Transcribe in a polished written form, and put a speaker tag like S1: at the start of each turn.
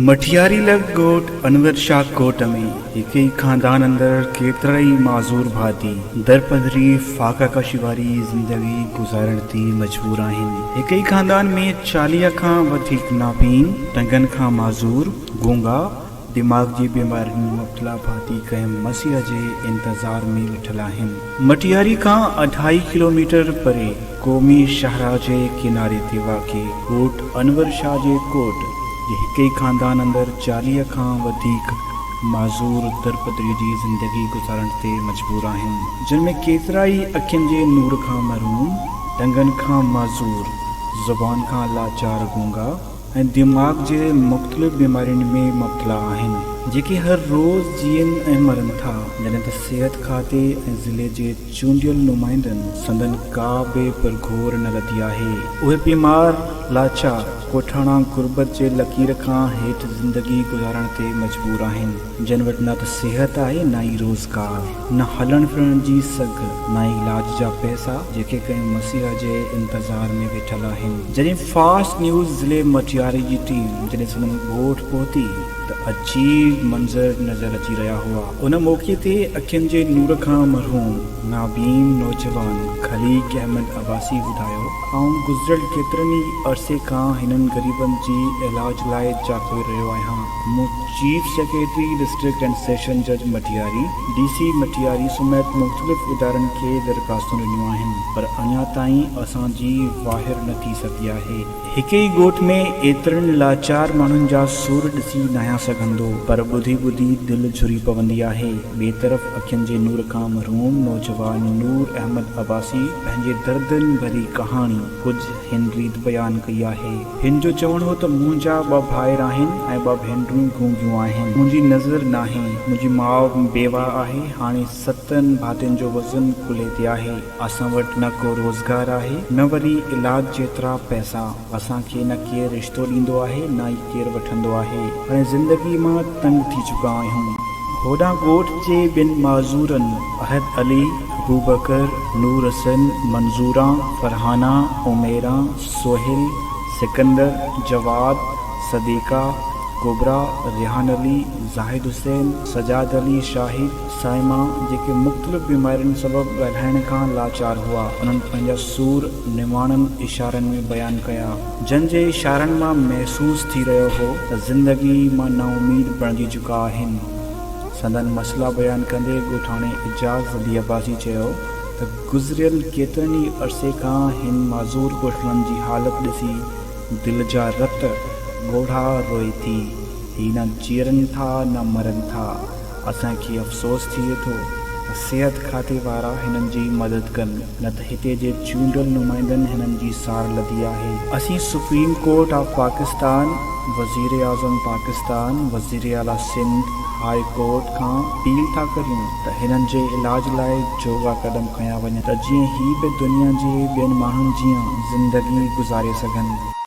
S1: مٺياري لڳ ڳوٺ انور شاهه ڪوٽ ۾ هڪ ئي خاندان اندر ڪيترائي معذور ڀاتي درپڌري فاقه ڪشي واري زندگي گذارڻ تي مجبور آهن. هڪ ئي خاندان ۾ 40 کان وڌيڪ نابين، ٽنگن کان معذور، گونگا، دماغ جي بيمارين ۾ مبتلا ڀاتي ڪنهن مسيح جي انتظار ۾ ويٺل آهن. مٽياري کان اڍائي ڪلوميٽر پري قومي شاهراهه جي ڪناري تي واقع ڳوٺ انور شاهه جي ڪوٽ جي هڪ ئي خاندان اندر 40 کان وڌيڪ معذور درپدري جي زندگي گذارڻ تي مجبور آهن، جن ۾ ڪيترائي اکين جي نور کان محروم، ٽنگن کان معذور، زبان کان لاچار گونگا ۽ دماغ جي مختلف بيمارين ۾ مبتلا آهن، جيڪي هر روز جيئن ۽ مرن ٿا، جڏهن ته صحت کاتي ۽ ضلعي جي چونڊيل نمائندن سندن ڪا به پرگهور نه لڌي آهي. اهي بيمار، لاچار، ڳوٺاڻا غربت جي لڪير کان هيٺ زندگي گذارڻ تي مجبور آهن، جن وٽ نه ته صحت آهي نه ئي روزگار، نه هلڻ ڦرڻ جي سگهه، نه ئي علاج جا پئسا، جيڪي ڪنهن مسيحا جي انتظار ۾ ويٺل آهن. جڏهن فاسٽ نيوز ضلعي مٽياري جي ٽيم جڏهن سندن ڳوٺ پهتي ته عجيب منظر نظر اچي رهيا هئا. ان موقعي تي اکين جي نور کان مرحوم نابين نوجوان خليق احمد عباسي ٻڌايو، آئون گذريل ڪيترن ئي عرصي کان هنن غريبن جي علاج لاء جاکوڙي رهيو آهيان. مون chief secretary, district and session جج مٽياري، ڊي سي مٽياري سميت مختلف ادارن کي درخواستون ڏنيون آهن پر اڃا تائين اسان جي واهر نه ٿي سگهي آهي. هڪ ئي ڳوٺ ۾ ايترن لاچار ماڻهن جا سور ڏسي ناهيان سگهندو، پر ٻڌي ٻڌي دل جهري پوندي آهي. ٻئي طرف اکين جي نور کان محروم نوجوان نور احمد عباسي پنهنجي دردن ڀري ڪهاڻي ڪجهه هن ريت بيان ڪئي آهي. هن جو چوڻ هو ته منهنجا ٻه ڀائر آهن ۽ ٻه ڀينرون گونگيون آهن. منهنجي نظر ناهي. منهنجي ماء بيواهه آهي. هاڻي ستن ڀاتين جو وزن ڪلهي تي آهي. اسان وٽ نه ڪو روزگار آهي نه وري علاج جيترا پئسا. اسان کي نه ڪير رشتو ڏيندو آهي نه ئي ڪير وٺندو آهي. هاڻي زندگي مان تنگ ٿي چڪا آهيون. هوڏانهن ڳوٺ جي ٻن معذورن احد علي، ابوبڪر، نور حسن، منظوران، فرحانه، عميران، سهيل، سڪندر، جواد، صديقه، ڪبريٰ، ريحان علي، زاهد حسين، سجاد علي شاهد، صائمه جيڪي مختلف بيمارين سبب ڳالهائڻ کان لاچار هئا، انهن پنهنجا سور نماڻن اشارن ۾ بيان ڪيا، جن جي اشارن مان محسوس ٿي رهيو هو ته زندگي مان نااميد بڻجي چڪا آهن. سندن مسئلا بيان ڪندي ڳوٺاڻي اعجاز علي عباسي چيو ته گذريل ڪيترن ئي عرصي کان هن معذور ڳوٺاڻن جي حالت ڏسي دل جا رت ڳوڙها روئي ٿي، هي نه جيئرن ٿا نه مرن ٿا. اسان کي افسوس ٿئي ٿو ته صحت کاتي وارا هنن جي مدد ڪن نه ته هتي جي چونڊيل نمائندن هنن جي سار لڌي آهي. اسين سپريم ڪورٽ آف پاڪستان، وزير اعظم پاڪستان، وزير اعليٰ سنڌ، هاء ڪورٽ کان اپيل ٿا ڪريون ته هنن جي علاج لاء جوڳا قدم کنيا وڃن ته جيئن هي به دنيا جي ٻين ماڻهن جيان زندگي گذاري سگهن.